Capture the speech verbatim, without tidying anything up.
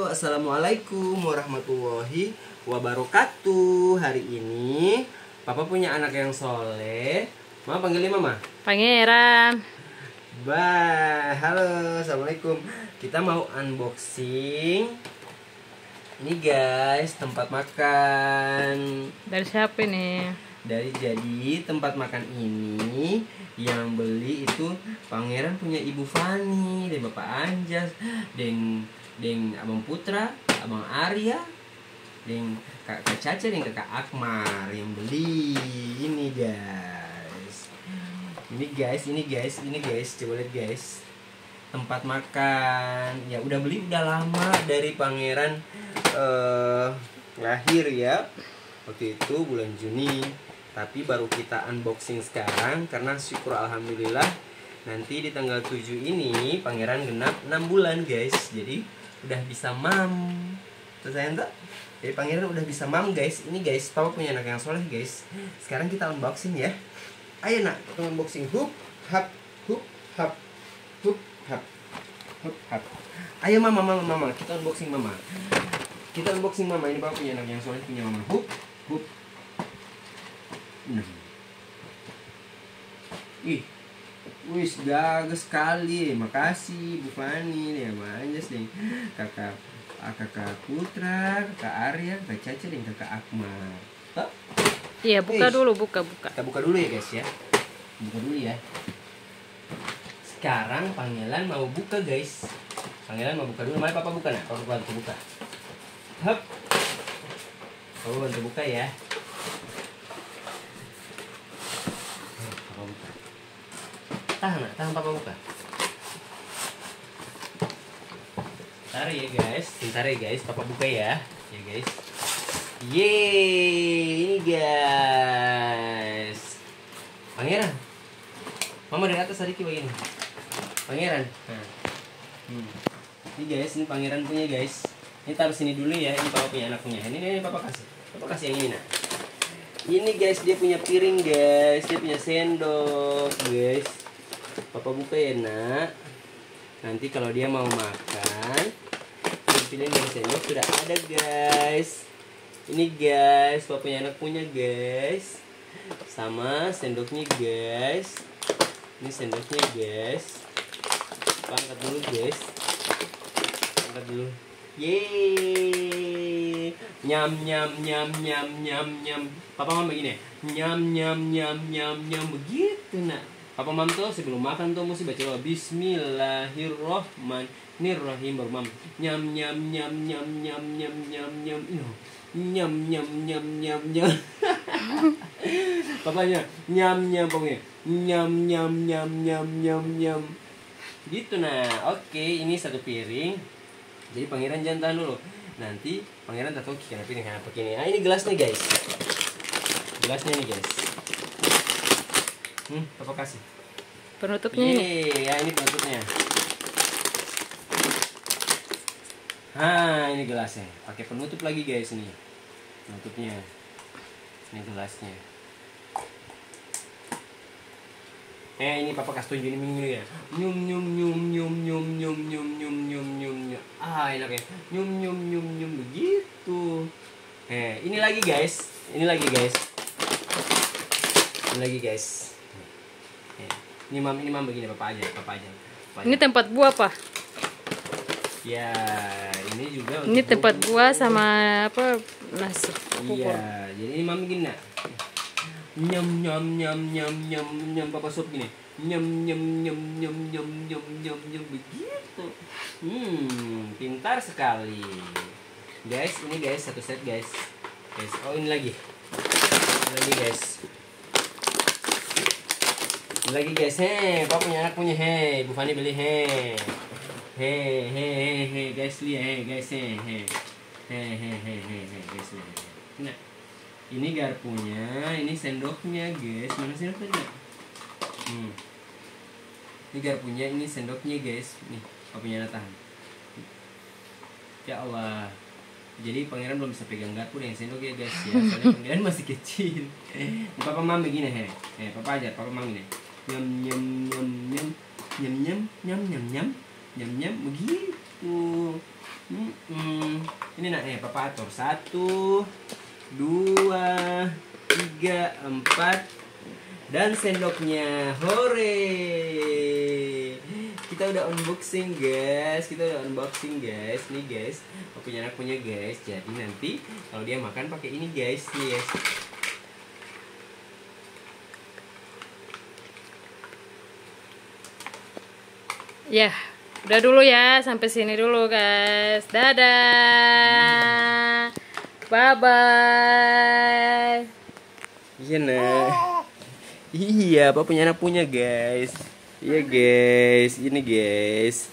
Assalamualaikum warahmatullahi wabarakatuh. Hari ini Papa punya anak yang soleh. Mama panggil dia Mama? Pangeran. Bah, halo, assalamualaikum. Kita mau unboxing. Ini guys, tempat makan. Dari siapa ini? Dari, jadi tempat makan ini yang beli itu Pangeran punya Ibu Fani, deng Bapak Anjas, deng, deng Abang Putra, Abang Arya, deng Kak, Kak Caca, deng Kakak Akmar yang beli. Ini guys. Ini guys, ini guys, ini guys, coba lihat guys. Tempat makan. Ya, udah beli udah lama dari Pangeran, eh, lahir ya. Waktu itu bulan Juni. Tapi baru kita unboxing sekarang karena syukur alhamdulillah nanti di tanggal tujuh ini Pangeran genap enam bulan, guys. Jadi udah bisa mam. Tuh, sayang tuh. Jadi Pangeran udah bisa mam, guys. Ini, guys, Papa punya anak yang soleh, guys. Sekarang kita unboxing ya. Ayo, Nak, kita unboxing. Hup, hap, hup, hap, hup, hap, hup, hap. Ayo, Mama, Mama, Mama, kita unboxing Mama. Kita unboxing Mama. Ini Papa punya anak yang soleh, punya Mama. Hup, hup. Nah. Ih, wis gaga skali. Makasih Bu Fani, deng Abang Anjas, deng Kaka, ah, Kaka Putra, Kaka Arya, Kaka Caca, deng Kaka Akmar. Toh? Iya, buka dulu, buka, buka. Kita buka dulu ya, guys, ya. Buka dulu ya. Sekarang Pangeran mau buka, guys. Pangeran mau buka dulu. Mari Papa buka, Nak. Papa bantu buka. Hup. Papa bantu buka ya. Papa buka. Tahan, Nak. Tahan, Papa buka. Bentar ya, guys. Bentar ya, guys. Papa buka ya. Ya, guys. Yeay, ini, guys. Pangeran. Mama dari atas sadiki bagini. Pangeran. Nah. Hmm. Ini, guys, ini Pangeran punya, guys. Ini taruh sini dulu ya, ini Papa punya, anak punya. Ini, ini Papa kasih. Papa kasih yang ini, Nak. Ini, guys, dia punya piring, guys. Dia punya sendok, guys. Papa buka ya, Nak. Nanti kalau dia mau makan, piring dan sendok sudah ada, guys. Ini, guys, Papa punya, anak punya, guys. Sama sendoknya, guys. Ini sendoknya, guys. Angkat dulu, guys. Angkat dulu. Yeay. Nyam, nyam, nyam. Papa mama begini. Nyam, nyam, nyam, nyam, nyam. Begitu, Nak. Papa mam to sebelum makan to musti baca doa. Bismillahirrahmanirrahim. Nirrahim baru mam. Nyam, nyam, nyam, nyam, nyam. Ih, nyam, nyam, nyam, nyam, nyam. Papanya, nyam, nyam, pokoknya. Nyam, nyam, nyam, nyam, nyam, nyam. Gitu, nah. Oke, ini satu piring. Jadi, Pangeran jangan tahan dulu. Nanti Pangeran tatoki kanapa ini, kanapa ini. Ah, ini gelasnya, guys. Gelasnya nih, guys. Hmm, apa kasih? Penutupnya ini. Yeay, ya, ini penutupnya. Ha, ini gelasnya. Pakai penutup lagi, guys, nih. Penutupnya. Ini gelasnya. Eh, ini Papa kas tunjuk ini minum dulu ya. Nyum, nyum, nyum. Ah, enak ya. Nyum, nyum, nyum, nyum. Begitu. Eh, ini lagi, guys. Ini lagi, guys. Ini lagi, guys. Eh, ini mam, ini mam begini, Papa aja, Papa aja. Papa aja. Ini tempat buah, Pa? Ya, ini juga untuk bubur. Ini tempat buah sama apa, nasi, pupur. Iya, jadi ini mam begini, Nak. Nyam, nyam, nyam, nyam, nyam, nyam, Papa sop gini. Nyam, nyam, nyam, nyam, begitu. Hmm, pintar sekali. Guys, ini guys, satu set, guys. Guys, oh, ini lagi. Ini lagi, guys. Ini lagi, guys. He, Papa punya, anak punya, he. Bu Fani beli, he. He, he, he, he, guys, lia, he, guys, he, he. He, he, he, he, he, guys, lia, he. Nah. Ini garpunya, ini sendoknya, guys. Mana sendok tadi, Kak? Hmm. Ini garpunya, ini sendoknya, guys. Nih, Papa punya, tahan. Ya Allah. Jadi, Pangeran belum bisa pegang garpu deng sendok ya, guys, ya. Soalnya Pangeran masih kecil. Papa mam begini, he. He, Papa ajar, Papa mam gini. Nyam, nyam, nyam, nyam. Nyam, nyam, nyam, nyam, nyam. Nyam, nyam, begitu. Mm-mm. Ini nak, eh, papa ator. Satu, dua, tiga, empat, dan sendoknya. Hore! Kita udah unboxing, guys. Kita udah unboxing, guys. Nih, guys. Aku punya anak punya, guys. Jadi nanti kalau dia makan pakai ini, guys. Nih, guys. Ya, udah dulu ya, sampai sini dulu, guys. Dadah. Bye bye. Iya, nak. Iya, apa punya anak punya, guys. Iya, guys. Ini, guys.